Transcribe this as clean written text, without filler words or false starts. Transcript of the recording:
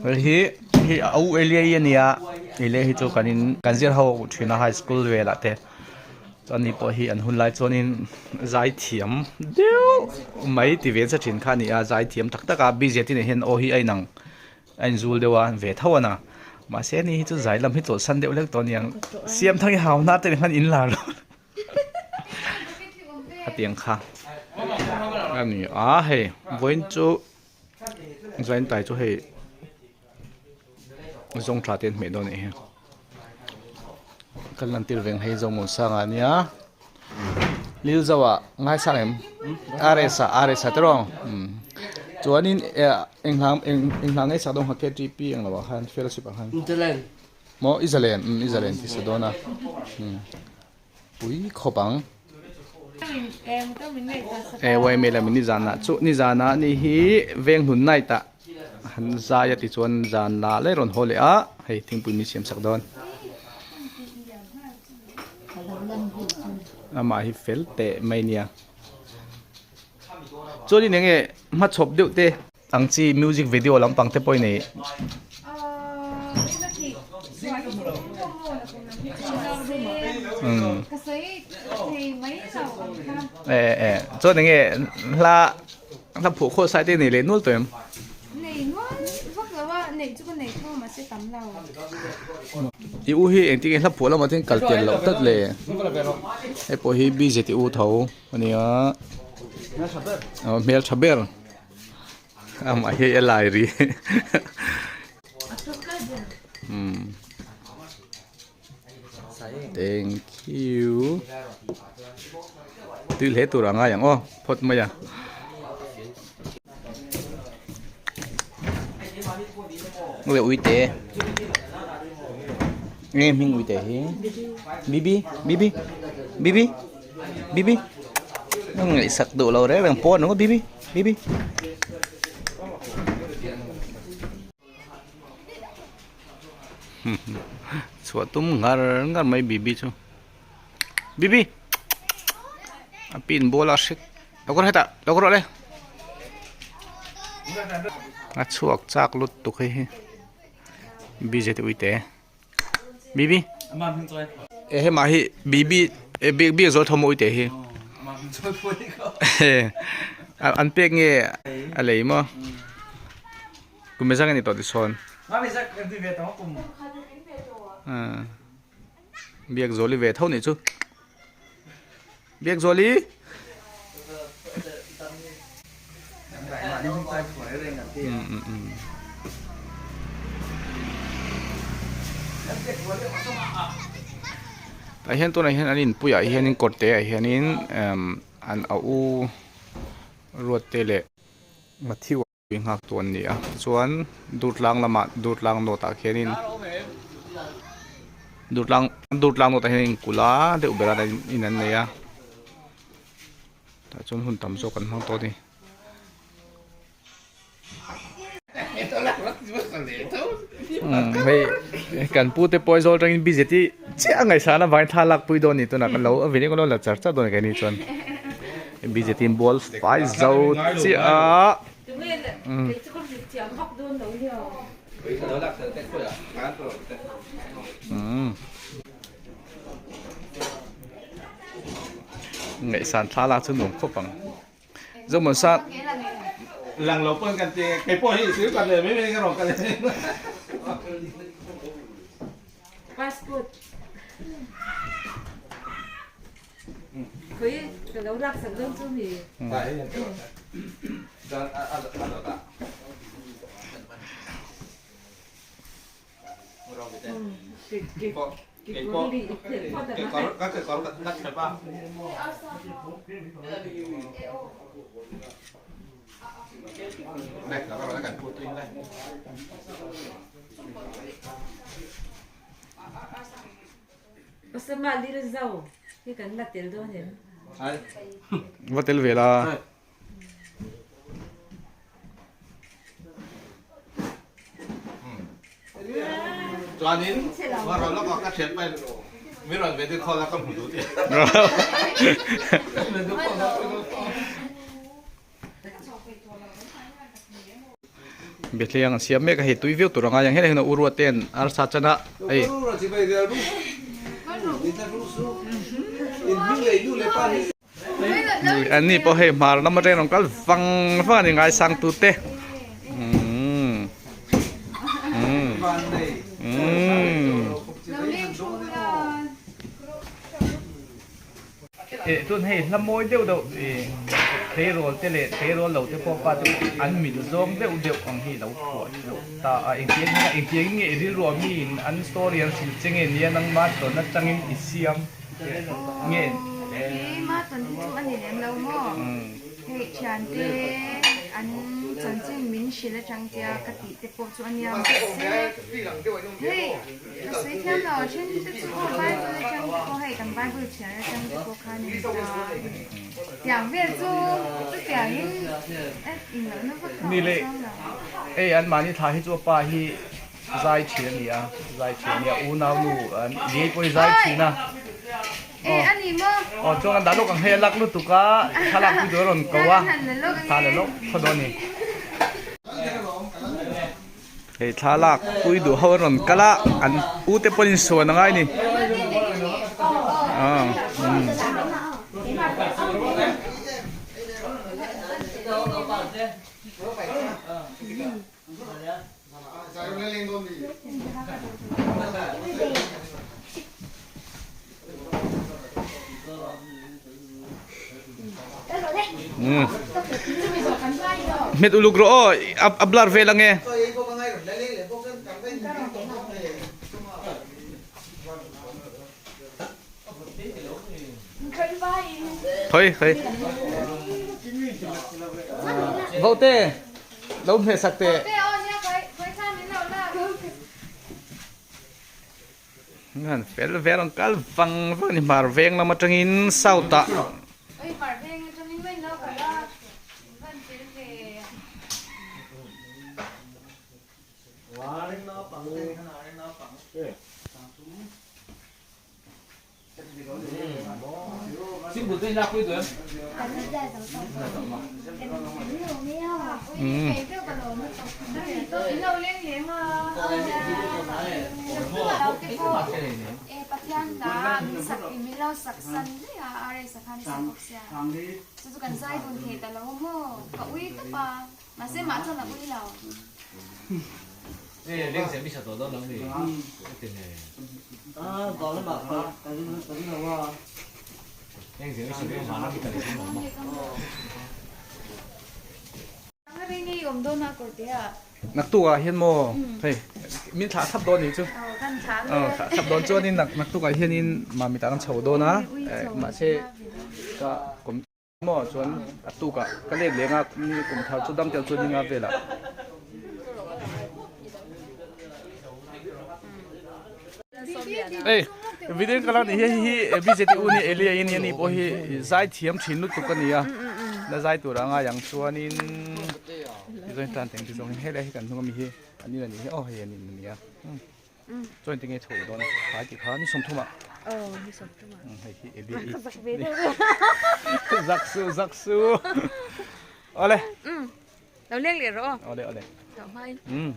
Hei hi hei a u Elia hi a nia Elia hi chu kan in kan zir ho thin a high school velah te chuan ani pawh hi an hun lai chuanin zaithiam deuh mai ti ve nasa thin kha a ni a zaithiam tak tak a busy te nen hian aw hi a inang a inzul deuh a ve tho a na mahse ani hi chu zai lam hi chawlhsan deuh hlek tawh a niang siamthang hi hau na te nen khan in lar lo hetiang kha a ni a hei vawiin chu zain tai chu hei zawng tha te an hmeh dawn a nih hi kan lan tir veng hei zawng sangah a nia lilzo ah ngaisang em rs ah rs ah te rawng chuanin eng hla eng hla nge sak dawn kha ktp ang lo ah khan fellowship ah khan maw i zalen i zalen tih sa dawn a pui khawp ang e yma lam in nizan ah chu nizan ah ni hi venghlun night ah han zai a tichuan zan lah leh rawn haw leh a hei thingpui min siam sak dawn amah hi fel teh mai nia chuanin enge hmachhawp deuh te. Ang chi music video lampang te pawh i nei. E e chuan enge hla hla phuh khawh sai te nei leh nual tawh em? Nei nual vak lo a, neih chu ka nei tho mahse tam lo. I u hi engtin nge hla phuh lamah te hian kal tel loh tlat le? Hei pawh hi BZT u tho ania. Hmel tha ber. Amah hi a lai ri. Thank you. Tui hle tur a ngai ang aw phawt mai a. Nge uite. Nge hming uite hi. Bibi bibi bibi bibi. Ngaihsak duh lo reng reng pawn ang bibi. Bibi. Chhuah tum ngar ngar mai Bibi chu. Bibi. A pin ball a hrik. Lo kawr hetah. Lo kawr rawh le. A chhuak chak lut tuk hei hi. Bibi te uite. Bibi. E hema hi Bibi e bik bik zawl thawm ui te hi. An pek nge a lei maw. Kum ezak ani tawh ti sawn. Biak zawli ve tho nih chu. Biak zawli. Tah hian tunah hian an inpuiah hianin kawt te ah hianin emm an a u ruat te leh Matthew a nghak tu an ni a tichuan Durtlang lamah Durtlang note ah khianin Durtlang Durtlang note ah hian inkulh a deuh ber a in an nei a tah chuan hun tam zawk an hmang tawh a ni. Hei kan pu te pawh Aizawl atangin busy tih chiah a ngaihsan avangin thla lak pui dawn a ni tunah kan lo a video kan lo la char char dawn a ni keini chuan busy tih bual fai zo chiah a. Ngaihsan thla lak chu nuam khawp ang. Zohmun sa Lang lo pawn kan ti kei pawh hi sir kan le mai mai ka rawn kal Passport. Khoi ka lo lak sak dawn chu mi. Osama Lilzo hi kan la tel dawn em? Va tel ve la. Chuanin ka rawn lawk a ka thian pai. Mi rawn video call a ka hmu duh tih. Biathliang an siam mek a hei tui viau tur anga yang helai hian u ruat ten arsa chana hei an ni pawh hei hmar lam atangin rawn kal vang vang a ni ngaisang tu te umm umm umm. Eh chuan hei hla mawi deuh deuh eh tleirawl te leh tleirawl lo te pawh pa te pawh an mil zawng deuh deuh ang hi lo phuah theuh ta a engtiang hian engtiang in nge i rilru a miin an story an hrilh che nge nia nangma tawn atangin i siam nge. Keima tawn hi chu a ni lem lo maw? Hei thiante an chanchin min hrilh atang tia ka tih te pawh chu a nia mahse hei Ka sawi thiam lo, a then te chu aw Bible atang te pawh hei kan Bible chhiar atang te pawh khan in ta tiang vel chu chutiang in in loh na vak kha awm chuang lo. Hei an mahni thla hi chu a pa hi zai thin a ni a, zai thin a ni a, unau nu an liai pawh hi zai thin a. E a ni maw? Aw chuan an dah lawk ang hei a lak lutuk a, thlalak pui tur a rawn ko a, thla la lawk thaw dawn a ni. Hei thlalak pui duh ho an rawn kal a an u te pawhin insuan a ngai a ni Hmet uluk rawh aw a blur vel ange. Khawi khawi. Vote lo hmeh sak teh. An fel vel ang kal vang vang a ni hmar veng lam atangin south ah. Naktuk ah hian maw hei min thlah thlap dawn nih chu thlah thlap dawn chuanin naktuk ah hianin mami tan an chho dawn a mahse ka Maw chuan a tukah ka let leng a ni kum thar chu dam tel chu ni nga velah. Ei video ka la ni hi hi BJT u ni Elia in ani pawh hi zai thiam thin lutuk a ni a la zai tur anga yang chuanin tichuan tan teng ti zawngin helai hi kan hnung ami hi ani la ni hi aw hei ani ni a. Chuan tinge chho dawn tlai tih kha ni 30 ah. Aw ni 30 ah. Hei hi Eli i. Zak ve deuh deuh. Zak su zak su. Awle. Lo leng leh rawh aw. Awle awle. Chau hmain. Um.